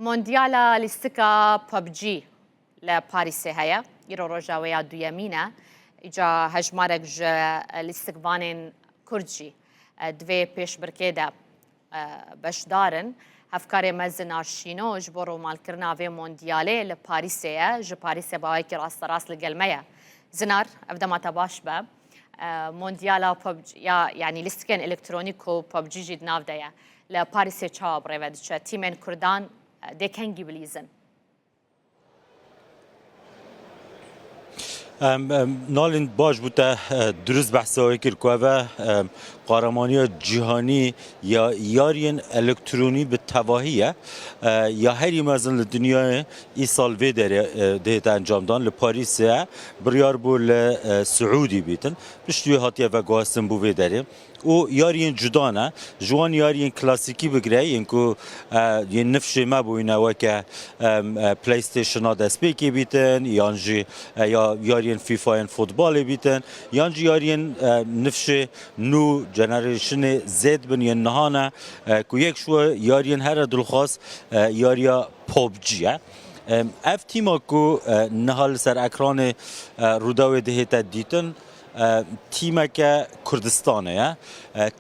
مۆندیالا لیستکا PUBG لە پاریسێ هەیە، ئیرۆ ڕۆژا وێیا دویەمینە، ئیجا هەژمارەک ژ لیستکڤانێن کورد ژی دڤێ پێشبرکێ دە بەشدارن. هەڤکارێ me Zinar Şîno ji bo ڕۆمالکردنا vê مۆندیالێ لە پاریسێیە، ژ پاریسێ باوەیەکی ڕاستەڕاست لەگەل me یە. Zinar، ev dema te baş be. مۆندیالا PUBG یا یعنی لیستکێن ئەلکترۆنیک و PUBG ژی di nav de ye. لە پاریسێ چاوە بڕێوە دچە؟ تیمێن کوردان دێ کەنگی بلیزن؟ نالین باش بوو te دروست بەحسەوەی کرد ku ev قارەمانیya cîhanî ya yariyên elektronî bi tevahî ye ya herî mezin li dinyayê îsal vê derê dihête encamdan li Parîsê ye biryar bû li Siûdî bîtin piştî wê hatiye veguhastin bo vê derê. û yariyên cuda ne. Ji wan yariyên klasîkî bigire yên ku yên nifşê me bûyîne weke PlayStationa destpêkê bîtin yan jî ya yariyên FIFAyên futbalê bîtin yan jî yariyên nifşê nû generationê Z bin yên niha ne ku yek ji we yariyên here dilxwaz yariya PUBG ye. Ev tîma ku niha li ser ekranê Rûdawê dihête dîtin Tîmeke Kurdistanê ye.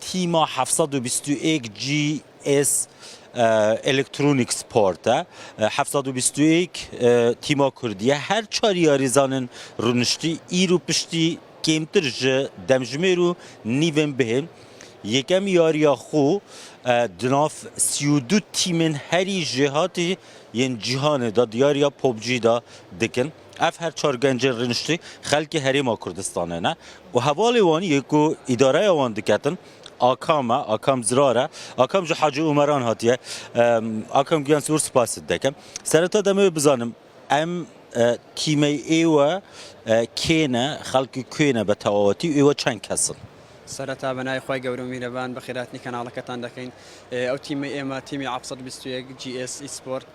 Tîma 721 GS Electronic Sport e. 721 tîma Kurdî ye. Her çar yarîzanên rûniştî îro piştî kêmtir ji demjimêr û nîvên bihên yekem yariya xwe di nav 32 tîmên herî jêhatî yên cîhanê de di yariya PUBG de dikin. Ev her çar gencên rûniştî xelkê Herêma Kurdistanê ne û hevalê wan yê ku îdareya wan diketin Akam e, Akam Zirar e. Akam ji Hacî Umeran hatiye. Akam giyan zor spas dikim. Sereta demê wê bizanim em tîmey êwe kê ne, xelkê kwê ne be tewawetî û êwe çend kes in? سەرەتا بە ناوی خوای گەورە و میهرەبان بەخێرهاتنی کەناڵەکەتان دەکەین. ئەو تیمەی ئێمە تیمی 721 GS Esport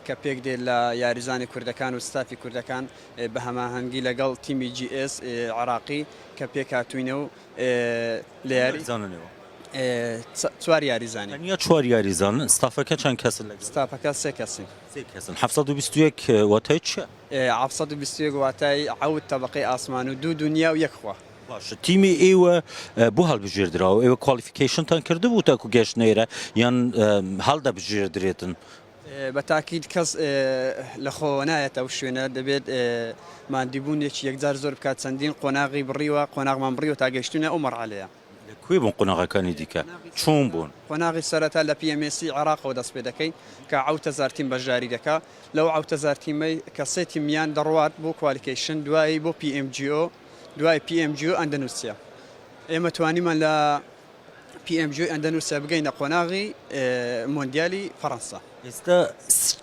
کە پێک دێت لە یاریزانی کوردەکان و ستافی کوردەکان بە هەماهەنگی لەگەڵ تیمی جی ئێس عێراقی کە پێکهاتووینە و لە یاری چوار یاریزانی. تەنیا چوار یاریزانن، ستافەکە چەند کەسن لەگەڵ؟ ستافەکە سێ کەسین. سێ کەسن. 721 واتای چییە؟ 721 واتای عەوت تەبەقەی ئاسمان و دوو دونیا و یەک خوا. باشە تیمی ئێوە بۆ هەڵبژێردراوە؟ ئێوە qualification تان کردبوو تاکو گەشتنە ئێرە یان هەڵدەبژێردرێتن؟ بە تاکید کەس لە خۆوە نایەتە ئەو شوێنە، دەبێت ماندیبوونێکی یەکجار زۆر بکات، چەندین قۆناغی بڕیوە، قۆناغمان بڕیوە تا گەیشتوینە ئەو مەرحەلەیە. لە کوێ بوون قۆناغەکانی دیکە؟ چۆن بوون؟ قۆناغی سەرەتا لە PMSC عێراقەوە دەست پێ دەکەین کە 7000 تیم بەشداری دەکا، لەو 7000 تیمەی کە سێ تیمیان دەڕوات بۆ qualification، دوایی بۆ PMGO، دوای PMGO ئەندەنوسیا. ئێمە توانیمان لە PMGO ئەندەنوسیا بگەینە قۆناغی مۆندیالی فەرەنسا. ئێستا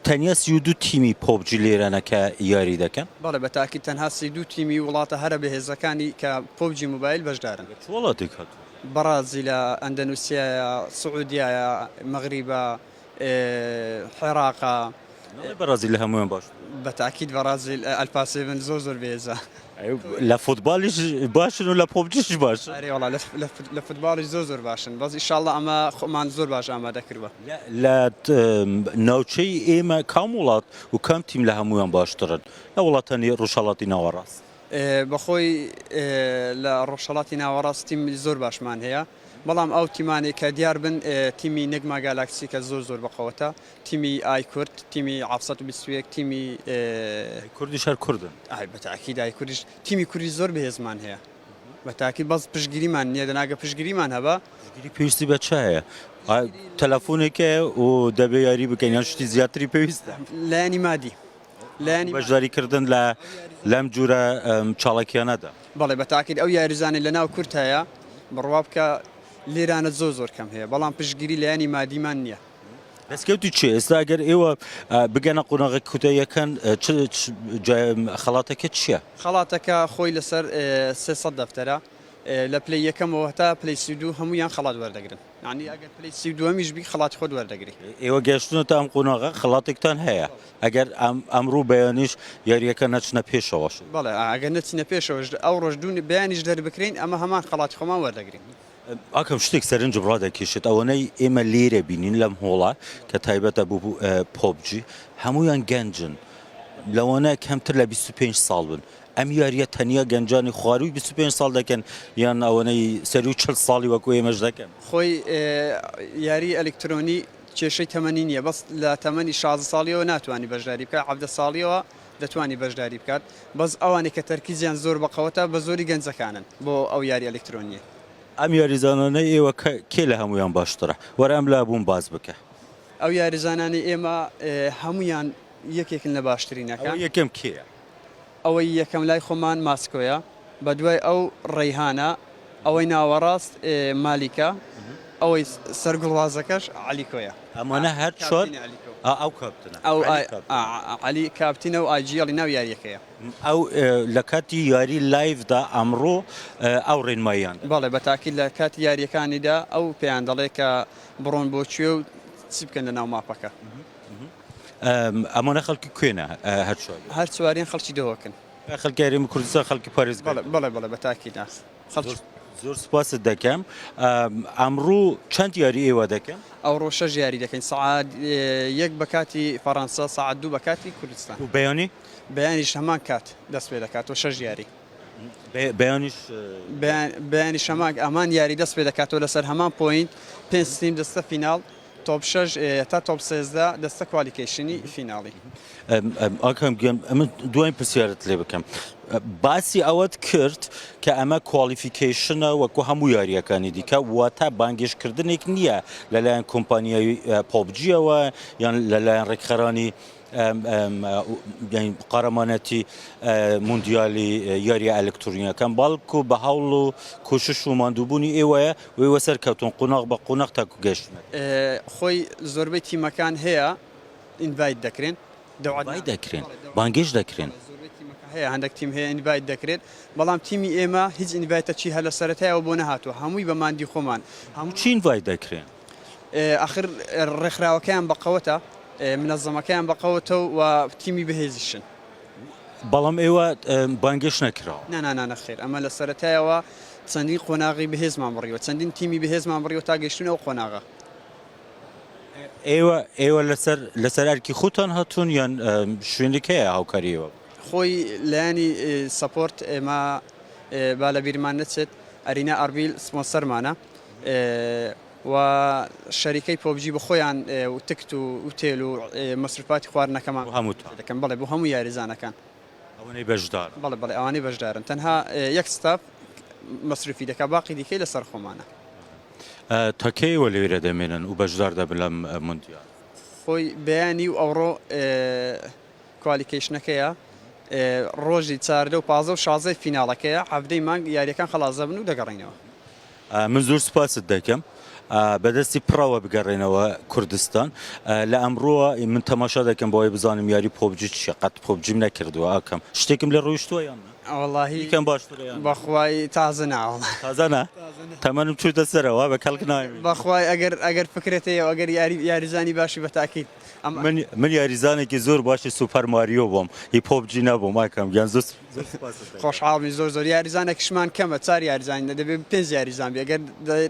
تەنیا 32 تیمی PUBG لێرەنە کە یاری دەکەن؟ بەڵێ بە تاکید تەنها 32 تیمی وڵاتە هەرە بەهێزەکانی کە PUBG Mobile بەشدارن. لە چ وڵاتێک هاتوون؟ بەڕازیلە، ئەندەنوسیایە، سعودیایە، مەغریبە، عێراقە. ناڵێی بەڕازیل لە هەموویان باشترە؟ بە تاکید بەڕازیل ئەلفا سێڤن زۆر زۆر بەهێزە. لە فوتباڵیش باشن و لە PUBG یش باشن؟ ئەرێ وەڵا لە فوتباڵیش زۆر زۆر باشن بەس ئیشاڵڵا ئەمە خۆمان زۆر باش ئامادە کردوە. لە ناوچەی ئێمە کام وڵات و کام تیم لە هەموویان باشترن لە وڵاتانی ڕۆژهەڵاتی ناوەڕاست؟ بەخۆی لە ڕۆژهەڵاتی ناوەڕاست تیمی زۆر باشمان هەیە بەڵام ئەو تیمانەی کە دیار بن تیمی نەگما گالاکسی کە زۆر زۆر بەقوەتە تیمی ئای کورد تیمی 721 تیمی ئای کوردیش هەر کوردن. ئای بە تاکید ئای کوردیش تیمی کوردی زۆر بەهێزمان هەیە بە تاکید بەس پشتگیریمان نییە دەنا گەر پشتگیریمان هەبا. پشتگیری پێویستی بە چ هەیە؟ تەلەفۆنێک هەیە و دەبێ یاری بکەین یان شتی زیاتری پێویستە؟ لایەنی مادی لایەنی بەشداری کردن لە لەم جورە چاڵاکیانەدا. بەڵێ بە تاکید ئەو یاریزانەی لە ناو کورد هەیە بڕوا بکە لێرانە زۆر زۆر کەم هەیە بەڵام پشتگیری لایەنی مادیمان نییە. دەستکەوتی چیە ئێستا ئەگەر ئێوە بگەنە قۆناغە کوتاییەکان چ خەڵاتەکە چییە؟ خەڵاتەکە خۆی لەسەر 300 دەفتەرە لە پلەی یەکەمەوە هەتا پلەی 32 هەموویان خەڵات وەردەگرن یعنی ئەگەر پلەی 32میش بی خەڵاتی خۆت وەردەگری. ئێوە گەشتونەتە ئەم قۆناغە خەڵاتێکتان هەیە ئەگەر ئەمڕۆ بەیانیش یارییەکە نەچنە پێشەوەش؟ بەڵێ ئەگەر نەچینە پێشەوەش ئەو ڕۆژ دوو بەیانیش دەربکرێین ئەمە هەمان خەڵاتی خۆمان وەردەگرین. ئاکام شتێک سەرنجم ڕادەکێشێت ئەوەنەی ئێمە لێرە بینین لەم هۆڵە کە تایبەتە بۆ PUBG هەموویان گەنجن لەوانە کەمتر لە 25 ساڵ بن ئەم یاریە تەنیا گەنجانی خوارووی 25 ساڵ دەکەن یان ئەوەنەی سەروو 40 ساڵی وەکو ئێمەش دەکەن؟ خۆی یاری ئەلکترۆنی کێشەی تەمەنی نییە بەس لە تەمەنی 16 ساڵیەوە ناتوانانی بەشداری بکات 17 ساڵیەوە دەتوانی بەشداری بکات بەس ئەوانەی کە تەرکیزیان زۆر بەقەوەتە بە زۆری گەنجەکانن بۆ ئەو یاری ئەلکترۆنیەی. ئەم یاریزانانەی ئێوە کێ لە هەموویان باشترە؟ وەرە ئەم لا بووم باس بکە. ئەو یاریزانانەی ئێمە هەموویان یەکێکن لە باشترینەکان. ئەوەی یەکەم کێیە؟ ئەوەی یەکەم لای خۆمان ماسکۆیە، بەدوای ئەو ڕەیهانە، ئەوەی ناوەڕاست مالیکە، ئەوەی سەر گوڵوازەکەش عەلیکۆیە. ئەمانە هەر چوار ئەو کاپتنە ئەو عەلی کاپتینە و IGL ی ناو یاریەکەیە. ئەو لە کاتی یاری live دا ئەمڕۆ ئەو ڕێنماییان دەکات. بەڵێ بە تاکید لە کاتی یاریەکانیدا ئەو پێیان دەڵێ کە بڕۆن بۆ کوێ و چی بکەن لە ناو map ەکە. ئەمانە خەڵکی کوێنە هەر چواریان؟ هەر چواریان خەڵکی دهۆکن. خەڵکی هەرێمی کوردستان خەڵکی پارێزگای بەڵێ بەڵێ بەڵێ بە تاکید خەڵکی. زۆر سپاست دەکەم. ئەمڕۆ چەند یاری ئێوە دەکەن؟ ئەوڕۆ شەش یاری دەکەین سەعات یەک بە کاتی فەڕەنسا سەعات دوو بە کاتی کوردستان. و بەیانی؟ بەیانیش هەمان کات دەست پێ دەکاتەوە شەش یاری. بەیانیش؟ بەیانیش هەمان هەمان یاری دەست پێ دەکاتەوە لەسەر هەمان point پێنج تیم دەستە فیناڵ top شەش تا top 13 دەستە qualification ی فیناڵی. ئاکام گیان ئەمن دوایین پرسیارت لێ بکەم باسی ئەوەت کرد کە ئەمە qualification ە وەکو هەموو یاریەکانی دیکە واتە بانگێشتکردنێک نییە لەلایەن کۆمپانیای PUBG یەوە یان لەلایەن ڕێکخەرانی قارەمانەتی مۆندیالی یاریە ئەلکترۆنیەکان بەڵکو بە هەوڵ و کۆشش و ماندووبوونی ئێوەیە و ئێوە سەرکەوتون قۆناغ بە قۆناغ تاکو گەشتنە. خۆی زۆربەی تیمەکان هەیە invite دەکرێن invite دەکرێن بانگێشت دەکرێن. زۆربەی تیمەکە هەیە هەندێک تیم هەیە invite دەکرێت بەڵام تیمی ئێمە هیچ invite ەکی هەر لە سەرەتایەوە بۆ نەهاتووە هەمووی بە ماندی خۆمان هەموو چی invite دەکرێن؟ ئاخر ڕێکخراوەکەیان بەقەوەتە منەزەمەکەیان بەقەوەتە و تیمی بەهێزیشن. بەڵام ئێوە بانگێشت نەکراون؟ نا نا نا نەخێر ئەمە لە سەرەتایەوە چەندین قۆناغی بەهێزمان بڕیوە چەندین تیمی بەهێزمان بڕیوە تا گەیشتوون ئەو قۆناغە. ئێوە ئێوە لەسەر لەسەر ئەرکی خۆتان هاتوون یان شوێنێک هەیە هاوکاری ئێوە بکات؟ خۆی لایەنی support ئێمە با لە بیرمان نەچێت ئەرینا ئەربیل سپۆنسەرمانە و شەریکەی PUBG بە خۆیان و ticket و ئوتێل و مەسروفاتی خواردنەکەمان بۆ هەمووتان دەکەن بەڵێ بۆ هەموو یاریزانەکان. ئەوانەی بەشدارن؟ بەڵێ بەڵێ ئەوانەی بەشدارن تەنها یەک ستاف مەسروفی دەکات باقی دیکەی لەسەر خۆمانە. تا کەی ئێوە لێرە دەمێنن و بەشدار دەبن لەم مۆندیالە؟ خۆی بەیانی و ئەوڕۆ qualification ەکەیە ڕۆژی 14 و 15 و 16 فیناڵەکەیە حەڤدەی مانگ یاریەکان خەڵاس دەبن و دەگەڕێینەوە. من زۆر سوپاست دەکەم بەدەستی پڕەوە بگەڕێنەوە کوردستان لە ئەمڕۆوە من تەماشا دەکەم بۆ ئەوەی بزانم یاری PUBG چیە قەت PUBG م نەکردووە ئاکەم شتێکم لێ ڕۆیشتووە یان نا؟ وەڵاهی یکەم باشترە یان نا؟ بەخوای تازە نا وەڵا. تازە نا؟ تەمەنم چووتە سەرەوە بە کەڵک نایەم. بەخوای ئەگەر ئەگەر فکرت هەیە و ئەگەر یاری یاریزانی باشی بە تاکید ئەم من من یاریزانێکی زۆر باشی Super Mario بووم هی PUBG نەبووم ئاکام گیان زۆر زۆر سوپاست دەکەم. خۆشحاڵ بین زۆر زۆر یاریزانێکیشمان کەمە چار یاریزانین دەبێ پێنج یاریزان بی ئەگەر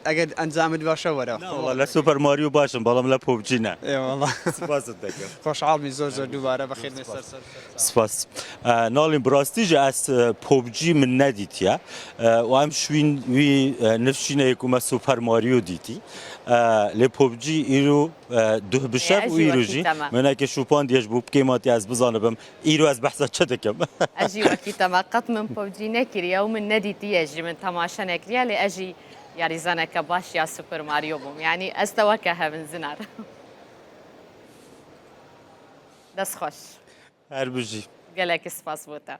ئەگەر ئەنجامت باشە وەرە. نا وەڵا لە Super Mario باشم بەڵام لە PUBG نا. ئێ وەڵا. سوپاست دەکەم. خۆشحاڵ بین زۆر زۆر دووبارە بەخێر بێن سەر سەر. سپاس. ناڵین بڕاستی ژە ئەس PUBG من نەدیتیە و ئەم شوین وی نفشینە یەکو مە Super Mario دیتی لێ PUBG ئیرو دوه بشەv ئەژی و ئیرو وەکی ژی تەمە. منەکە شوپاندیەش بوو بکەیماتی ئەس بزانبم ئیرو ئەس بەحسە چە دکەم. ئەژی وەکی تەمە قەت من PUBG نەکریە و من نەدیتیە ژی من تەماشە نەکریە لێ ئەژی یاریزانەکە باش یا Super Mario بووم یانی ئەس تەوەکە هەڤن زنار. دەست خۆش. هەر بژی. گەلەکی سپاس بۆ تە.